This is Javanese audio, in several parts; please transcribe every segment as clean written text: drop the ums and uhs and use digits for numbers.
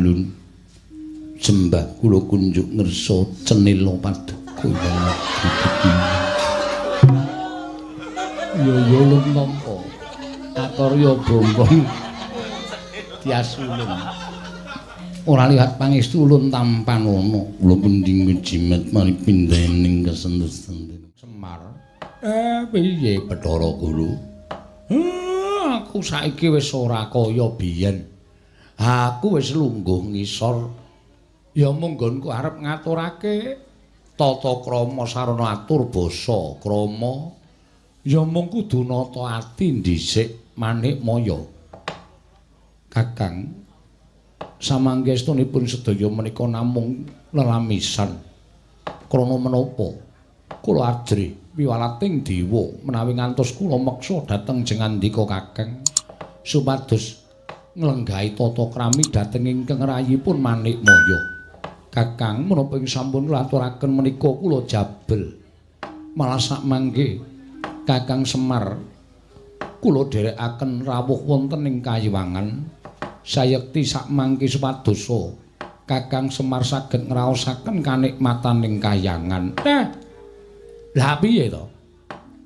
Lun sembah kula kunjuk ngersa cenila paduka. Ya ya lun tampa akarya bombong tias ulun. Ora lihat pangestu ulun tampanana. Kula mending ngejimet mari pindahening kesentus-sentus. Semar. Piye Bathara Guru? Aku saiki wis ora kaya biyen. Aku wis lungguh ngisor. Ya mung nggonku arep ngaturake tata krama sarana atur basa krama. Ya mung kudu nata ati dhisik Manikmaya. Kakang, samangke estunipun sedaya menika namung lelamisan. Krana menapa kula ajrih wiwalating dewa menawi ngantos kula meksa dhateng jengandika Kakang supados nglenggahi tata krami dhateng ingkang rayipun Manikmaya. Kakang, menapa ing sampun kula aturaken menika kula jabel. Malah sakmangke Kakang Semar kula dherekaken rawuh wonten ing kayiwangan. Sayekti sakmangke supadosa Kakang Semar saged ngraosaken kanikmataning kayangan. Lah piye to?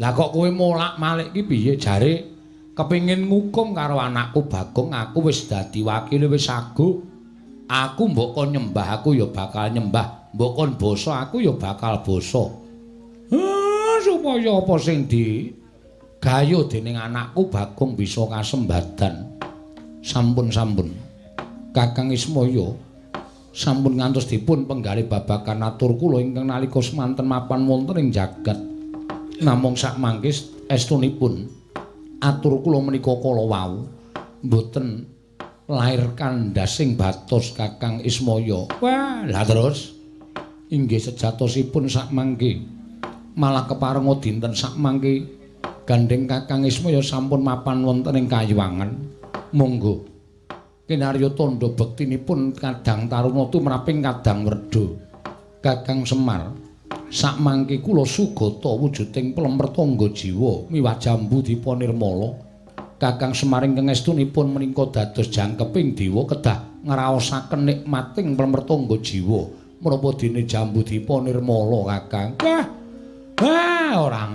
Lah kok kowe molak-malik ki piye jare kepengin ngukum karo anakku Bagong, aku wis dadi wakile wis aguh. Aku mbok kon nyembah aku ya bakal nyembah, mbok kon basa aku ya bakal basa. Supaya apa sing digayuh dening anakku Bagong bisa kasembadan. Sampun-sampun Kakang Ismaya sampun ngantos dipun penggalih babagan atur kula ingkang nalika semanten mapan wonten ing jagat. Namung sakmangke estunipun atur kula menika kala wau mboten lair kandhasing batos Kakang Ismaya. Wah, lah terus inggih sejatosipun sakmangke malah keparenga dinten sakmangke gandheng Kakang Ismaya sampun mapan wonten ing kayiwangan. Monggo kinarya tandha bektinipun kadang taruna tumraping kadang werda. Kakang Semar, sakmangke kula sugata wujuding pelemper tangga jiwa miwah jambu dipa nirmala. Kakang Semar ingkang estunipun menika dados jangkeping dewa kedah ngraosaken nikmating pelemper tangga jiwa menapa dene jambu dipa nirmala Kakang. Wah, wah ora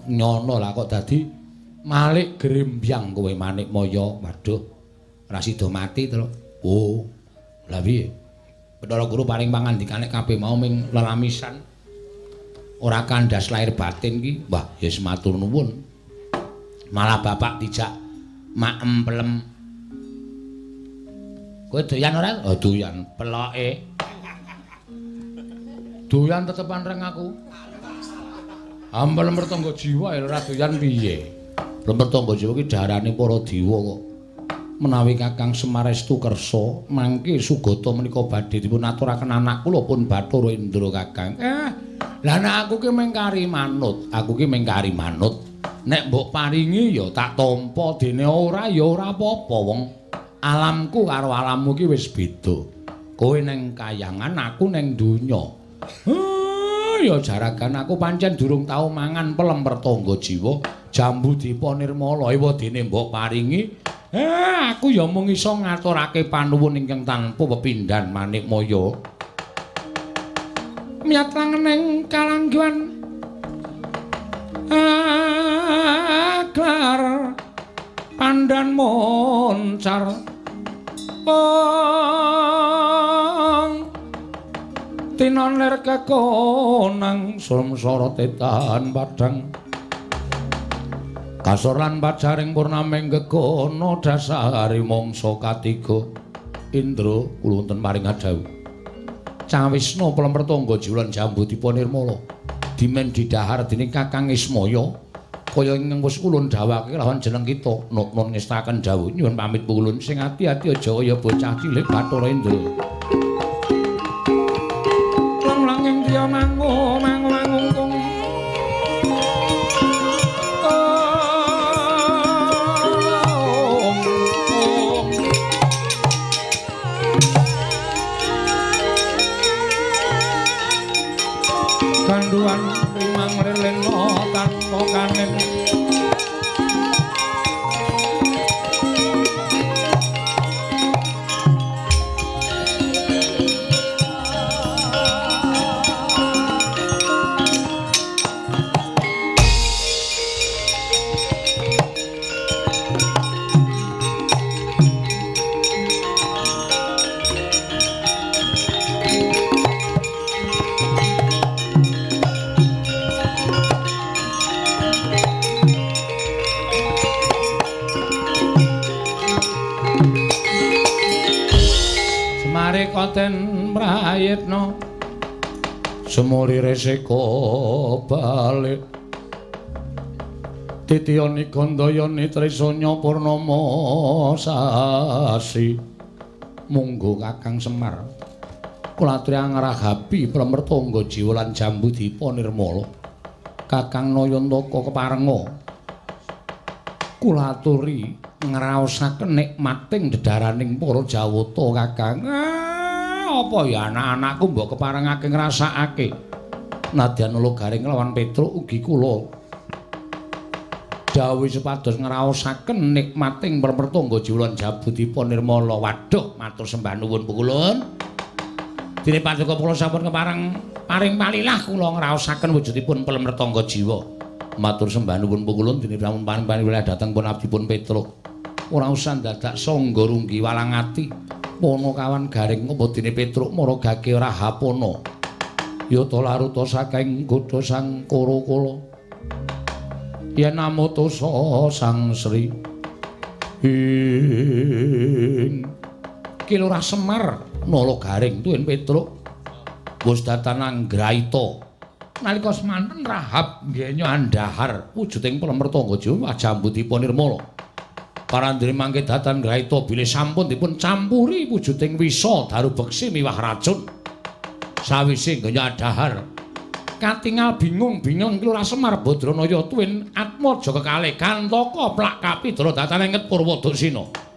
nyono lah kok dadi malik grembyang kowe Manikmaya. Waduh, ora sida mati to. Oh, lha piye? Bathara Guru paring pangandikane kabeh mau ming lelamisan. Ora kandhas lahir batin ki. Wah, ya wis matur nuwun. Malah bapak dijak maem pelem. Kowe doyan ora? Oh, doyan. Peloke. Doyan tetepan reng aku. Ampel mertangga jiwa ya ora doyan piye? Lemper tangga jiwa ki darane para dewa kok. Menawi Kakang Semar estu kersa, mangke sugata menika badhe dipun aturaken anak kula pun Bathara Indra Kakang. Lah nek aku ki mung kari manut, aku ki mung kari manut. Nek mbok paringi ya tak tampa, dene ora ya ora apa-apa wong alamku karo alammu ki wis beda. Kowe neng kayangan, aku neng donya. Ya jaragan aku pancen durung tau mangan pelem pertangga jiwa. Jambu dipa nirmala ewa dene mbok paringi. Aku ya mung iso ngaturake panuwun ingkang tanpa pepindhan Manikmaya. Miyat langening kalangguhan aglar pandan moncar ong tinon lir kekonang samsara tetan padhang kasor lan pajaring purnaming gegono dasari mangsa katiga. Indra kula wonten paring adhawuh cawisna pelemper tangga jiwa lan jambu dipa nirmala dimen didhahar dening Kakang Ismaya kaya ingkang wis ulun dhawuhake lawan jeneng kita nun ngestaken dhawuh nyuwun pamit ulun sing ati-ati aja kaya bocah cilik Bathara Indra. Lang-langing diya mangu mangu mangungkung ganduan rimang lelena tanpa kanen Semare koten prayitna sumuri resika balik titiyani gandayani trisanya purnama sasi. Monggo Kakang Semar, kula aturi ngragapi plemertangga jiwa lan jambu dipa nirmala. Kakang Nayantaka keparenga kula aturi ngraosaken nikmating dedaraning para Jawata Kakang. Apa ya anak-anakku mbok keparengake ngrasakake. Nadyan Nala Garing lawan Petruk ugi kula dawuhi supados ngraosaken nikmating plemertangga jiwa lan jambu dipa nirmala. Waduh, matur sembah nuwun pukulun. Dene paduka kula sampun kepareng paring palilah kula ngraosaken wujudipun plemertangga jiwa. Matur sembah nuwun pukulun dene sampun paring palilah dhateng pun abdipun Petruk. Ora usah dadak sangga runggi walang ati. Pono kawan garing apa dene Petruk maragake rahapana. Yata laruta saking godha sang Kara-kala. Yen amutusa Sang Sri ing Ki Lurah Semar Nala Garing tuwin Petruk wis datan anggraita. Nalika semanten Rahab nggenya andhahar wujuding plemertangga jiwa jambu dipa nirmala. Parandene mangke datan graita bilih sampun dipun campuri wujuding wisa daru beksi miwah racun. Sawise nggenya andhahar katingal bingung-bingung Ki Lurah Semar Badranaya tuwin Atmaja kekalih Kantaka plak kapidra datan enget Purwodaksina.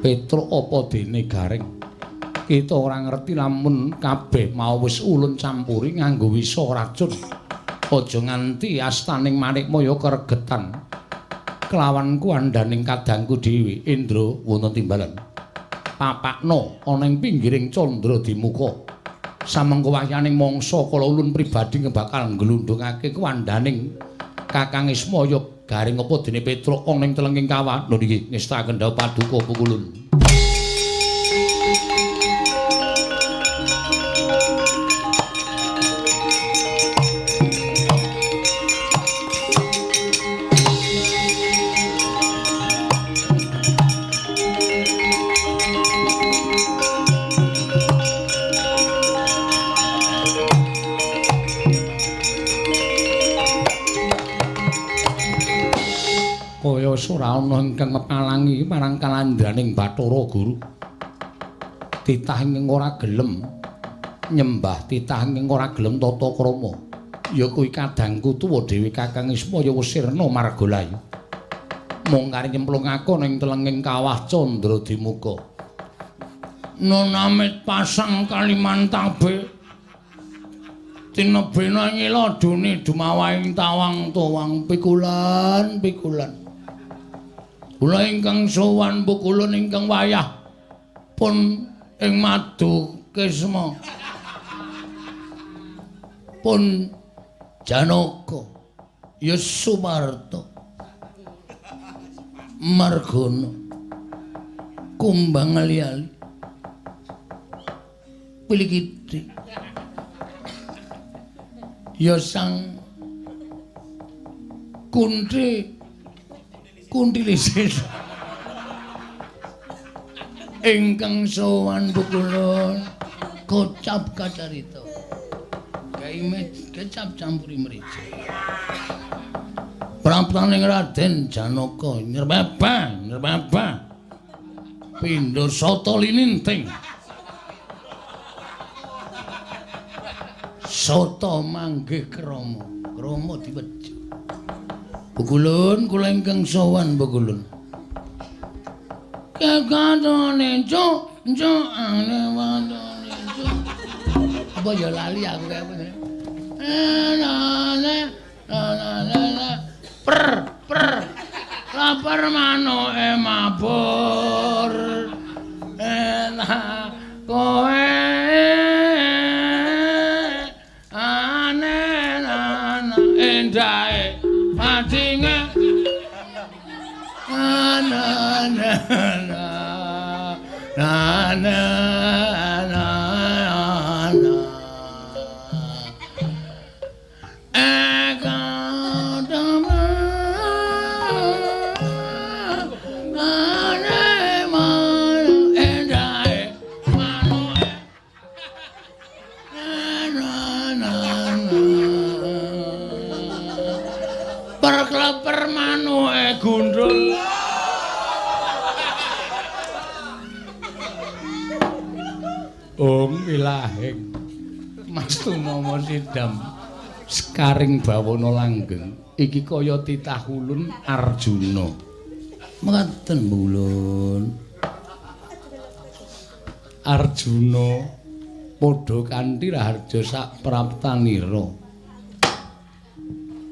Petruk apa dene Garing? Kita ora ngerti lamun kabeh mau wis ulun campuri nganggo wisa racun. Aja nganti astaning Manikmaya keregetan kelawan kuandhaning kadangku dhewe Indra wonten timbalan. Papakna ana ing pinggiring candra dimuka. Samengko wahyaning mangsa kala ulun pribadi bakal nglundhungake kuandhaning Kakang Ismaya Garing apa dene Petruk ana ing telenging kawah. Lho niki ngestakaken dawuh paduka pukulun. Ora ana ingkang mepalangi marang kalandraning Bathara Guru. Titah ingkang ora gelem nyembah, titah ingkang ora gelem tata krama. Ya kuwi kadangku tuwa dhewe Kakang Ismaya wis sirna margalayu. Mung kari nyemplungake ning telenging kawah Candra Dimuka. Nonamit pasang Kalimantabe. Tinebena ngila dune dumawahing tawang-tawang pikulan-pikulan. Kula ingkang sowan pukulun ingkang wayah pun ing madu kisma pun Janaka ya Sumarta Margono Kumbang ali-ali Pilikiti ya Sang Kunti Kuntilisir ingkang sowan pukulun kocap kacarita gawe kecap campuri mrica. Prabu Praptaning Raden Janaka nyerbaba nyerbaba pindha sata lininting sata manggih krama krama diwejo. Pukulun kula ingkang sowan pukulun. Kekatone cuk cuk ane watone cuk. Apa ya lali aku kae apa. Na na na na per per lapar manuke mabur enak kowe ane ana endahe madinge ana na na na na na perkleper manuke gundul. Om ilahing Mas Tumama Sidam sekaring bawana langgeng iki kaya titah ulun Arjuna. Mekaten ulun. Arjuna padha kanthi raharja sak praptanira.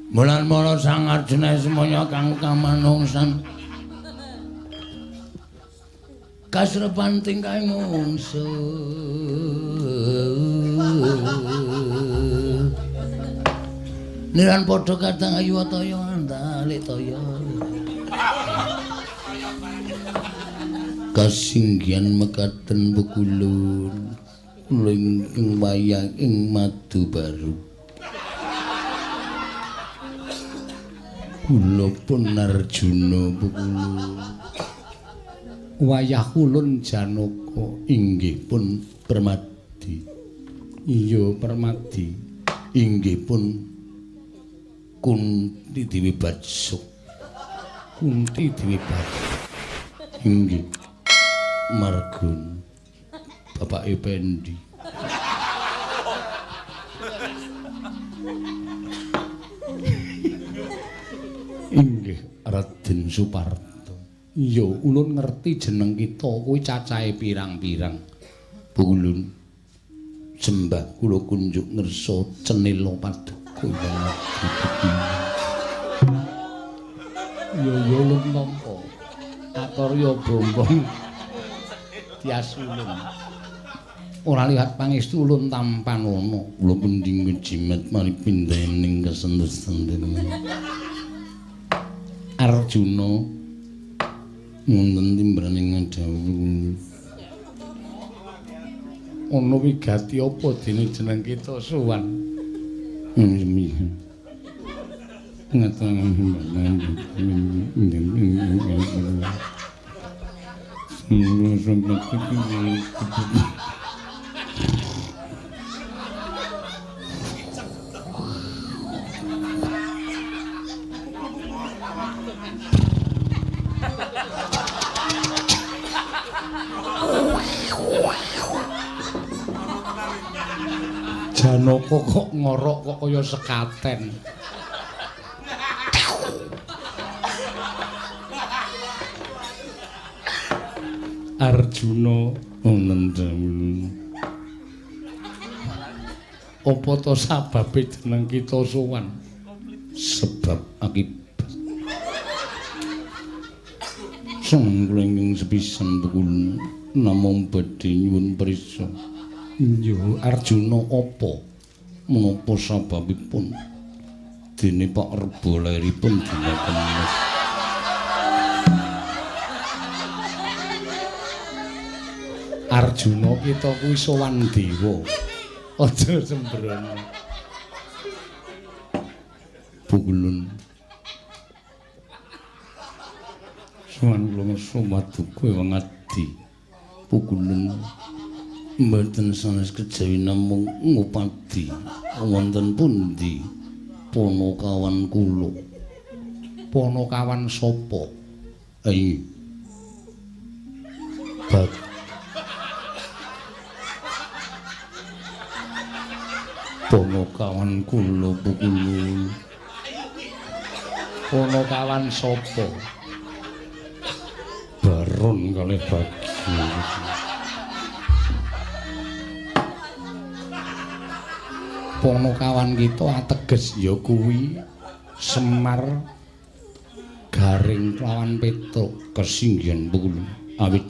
Mulan mara Sang Arjuna semoyo kang kamanungsan kasrepan tingkahe mungsu. Niran padha kadang ayu toya andalik toya. Kasinggihan mekaten pukulun kula ingkang wayang ing madu baru. Kula pun Arjuna pukulun. Wayah ulun Janaka inggih pun Permadi. Iya Permadi inggih pun Kunti Dewi Batsuk. Kunti Dewi Batsuk inggih Margun Bapak Ependi. Inggih Raden Suparto. Iya, ulun ngerti jeneng kita kuwi cacahe pirang-pirang. Ulun sembah kula kunjuk ngersa cenila paduka. Iya, iya ulun nampa. Akarya bombong tias ulun. Ora lihat pangestu ulun tampanana. Kula pending jimat mari pindahening kesentus-sentus. Arjuna wonten timbraning dawuh. Ana wigati apa dene jeneng kita sowan? Janaka kok ngorok kok kaya sekaten. Arjuna wonten dawuh. Apa to sababe jeneng kita sowan? Sebab akibat. Sang kula ingkang sepisan tukul namung badhe nyuwun prisa. Iya, Arjuna apa? Menapa sababipun dene Pak Rebo lairipun dina Kemis? Arjuna kita kuwi sowan dewa. Aja sembrono. Pukulun. Sowan kula ngersa paduka wong adi. Pukulun. Mboten sanes kejawi namung ngupadi wonten pundi Panakawan kula. Ponokawan sapa? Ayo. Ponokawan kula Pukulun. Ponokawan sapa? Baron kalih Bagio. Ponokawan kita ateges ya kuwi Semar Garing lawan Petruk kesinggihan Pukulun. Awit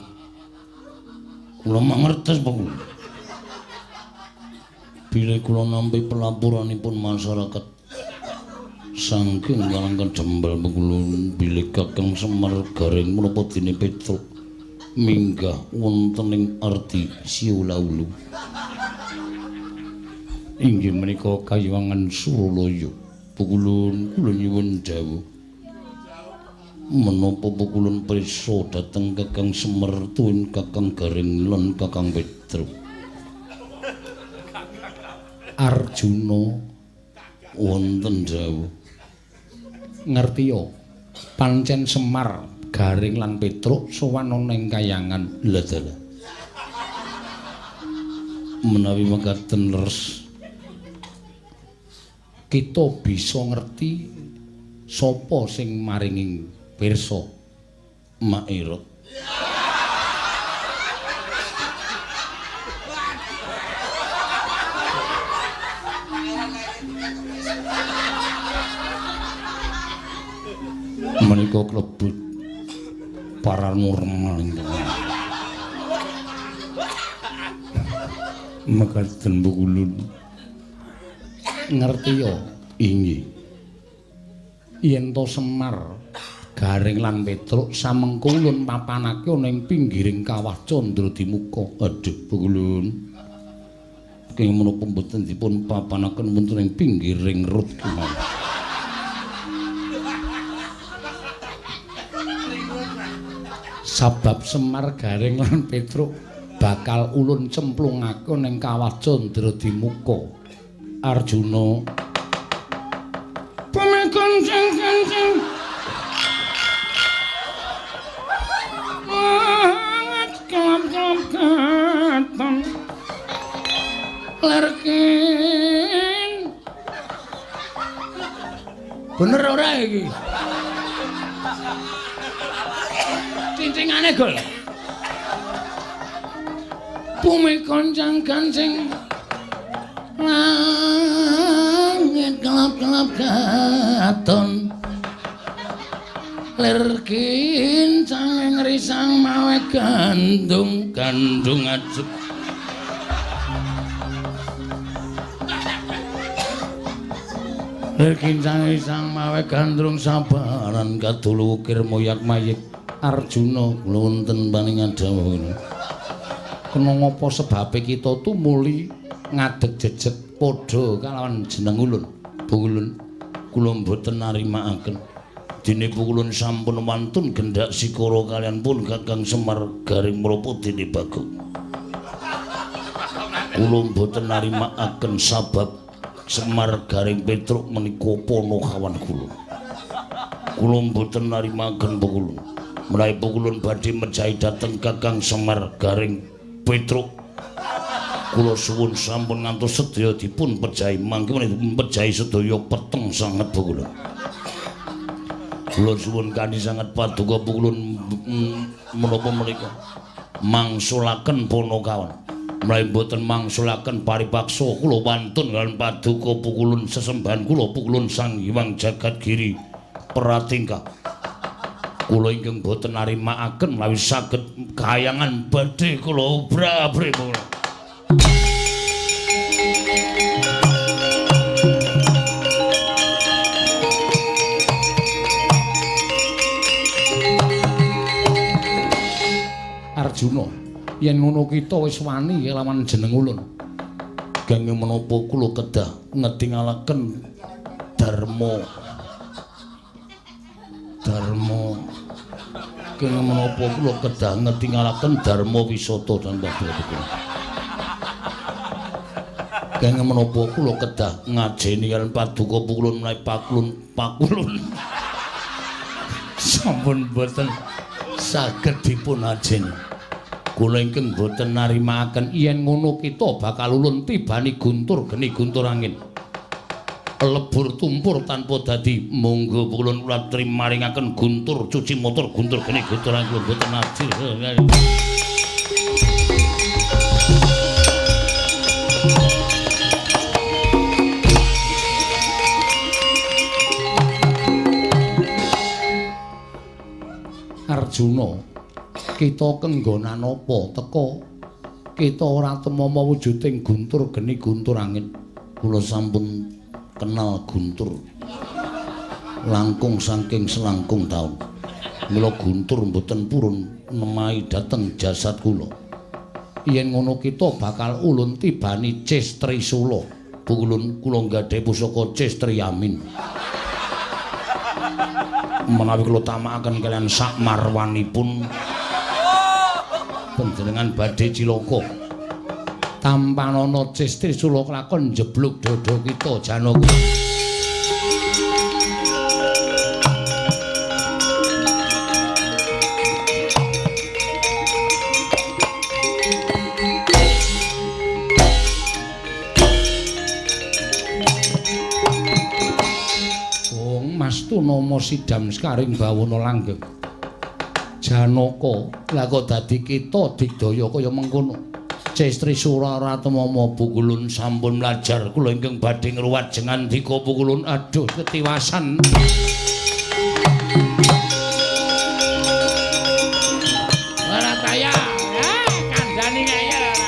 kula mangertos Pukulun. Bilih kula nampi pelaporanipun masyarakat saking Karang Jembal Pukulun bilih Kakang Semar Garing menapa dene Petruk minggah wonten ing arti Siulaulu. Inggih menika kayiwangan Suralaya. Pukulun kula nyuwun dawuh. Menapa Pukulun prisa dhateng Kakang Semar tuwin Kakang Garing lan Kakang Petruk? Arjuna wonten dawuh. Ngertiya pancen Semar Garing lan Petruk sowan ana ing kayangan. Lha dalah. Menawi mekaten leres kita bisa ngerti sapa sing maringi pirsa Mairot. Menika klebet paranormal ingkang mekaten Pukulun. Ngertiya inggih yen to Semar Garing lan Petruk samengko ulun papanake ana ing pinggiring kawah Candradimuka. Aduh Pukulun, kenging menapa mboten dipun papanaken wonten ing pinggiring rut kemawon. Sabab Semar Garing lan Petruk bakal ulun cemplungake ning kawah Candradimuka. Arjuna pemekancing-kancing banget kelap-kelap katon lerkin. Bener ora iki? Cincingane gol. Bumi koncang-kancing langit kelap-kelap katon lir kincang ngrisang mawe gandung gandung ajeg. Lir kincang ngrisang mawe gandrung sabaran kadulu ukir moyak mayik. Arjuna kula wonten paningan dawuh. Kena ngapa sebabe kita tumuli ngadeg jejeg padha kalawan jeneng ulun. Pukulun kula mboten narimakaken. Dene Pukulun sampun wantun gendak sikara kalian pun Kakang Semar Garing menapa dene Bagong. Kula mboten narimakaken sabab Semar Garing Petruk menika ponokawan kula. Kula mboten narimakaken Pukulun. Menawi Pukulun badhe mejahi dhateng Kakang Semar Garing Petruk, kula suwun sampun ngantos sedaya dipun pejahi mangke menika pejahi sedaya peteng sanget Pukulun. Kula suwun kanthi sanget paduka Pukulun menapa menika mangsulaken ponokawan. Menawi mboten mangsulaken paripaksa kula wantun kaliyan paduka Pukulun sesembahan kula Pukulun Sang Hyang Jagat Giri Pratingkah. Kula ingkang boten narimakaken menawi saged kayangan badhe kula obra-abri kula. Arjuna, yen ngono kita wis wani kelawan jeneng ulun. Gangge menapa kula kedah ngetingalaken dharma. Dharma kenging menapa kula kedah ngetingalaken dharma wisata dan paduka. Kenging menapa kula kedah ngajeni kaliyan paduka Pukulun menawi pakulun pakulun. Sampun boten saged dipun ajeni. Kula ingkang boten narimaaken yen ngono kita bakal ulun tibani guntur geni guntur angin. Lebur tumpur tanpa dadi monggo kula kula trimaringaken guntur cuci motor guntur geni guntur angin boten adil. Arjuna, kita kenggonan apa teka? Kita ora temama wujuding guntur geni guntur angin. Kula sampun kenal guntur langkung saking selangkung taun. Mila guntur mboten purun nemahi dhateng jasad kula. Yen ngono kita bakal ulun tibani Ces Trisula. Ulun kula nggadhahi pusaka Ces Triyamin. Menawi kula tamakaken kaliyan sak marwanipun panjenengan badhe cilaka. Tampanana Ces Trisula kelakon njeblug dada kita Janaka. Tunama sidam sekaring bawana langgeng. Janaka, lah kok dadi kita digdaya kaya mengkono. Ces Trisula ora tumama pukulun sampun mlajar kula ingkang badhe ngruwat jengandika pukulun aduh ketiwasan. Ora kaya, kandhani kaya ora.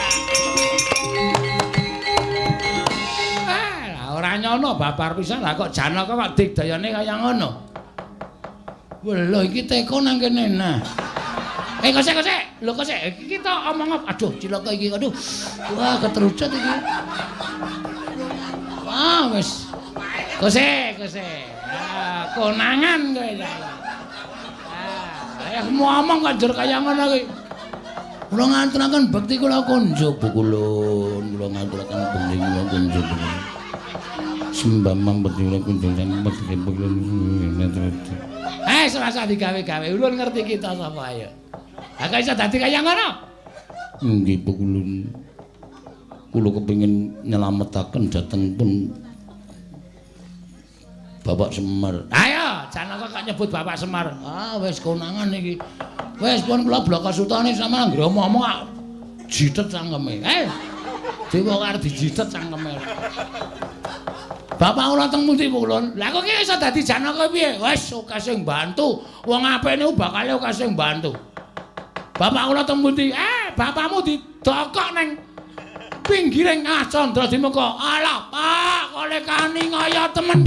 Ora nyono babar pisan lah kok Janaka kok digdayane kaya ngono. Lho iki teko nang kene nah. Kosek kosek. Lho kosek iki kita omong apa? Aduh cilaka iki. Aduh. Wah ketrucut iki. Wah wis. Kosek kosek. Ah konangan kowe saiki. Ah ayo ngomong kok njur kaya ngono kuwi. Kula ngaturaken bekti kula kunjuk pukulun. Kula ngaturaken bekti kula kunjuk. Sembah bekti kula kunjuk bekti pukulun. Serasa digawe-gawe. Ulun ngerti kita sapa ayo. Ha kok iso dadi kaya ngono? Nggih pukulun. Kula kepengin nyelametaken dhateng pun Bapak Semar. Ayo, Janaka kok nyebut Bapak Semar. Ah wis konangan iki. Wis pun kula blaka sutane sampeyan anggere omong-omong jitet cangkeme. Dewa arep dijitet cangkeme. Bapak ora teng pundi pukulun? Lah kok iki iso dadi Janaka piye? Wis akeh sing bantu. Wong apik niku bakal akeh sing bantu. Bapak kula teng pundi? Bapakmu didokok ning pinggiring Candra Dimuka. Alah, Pak, kolekani kaya temen.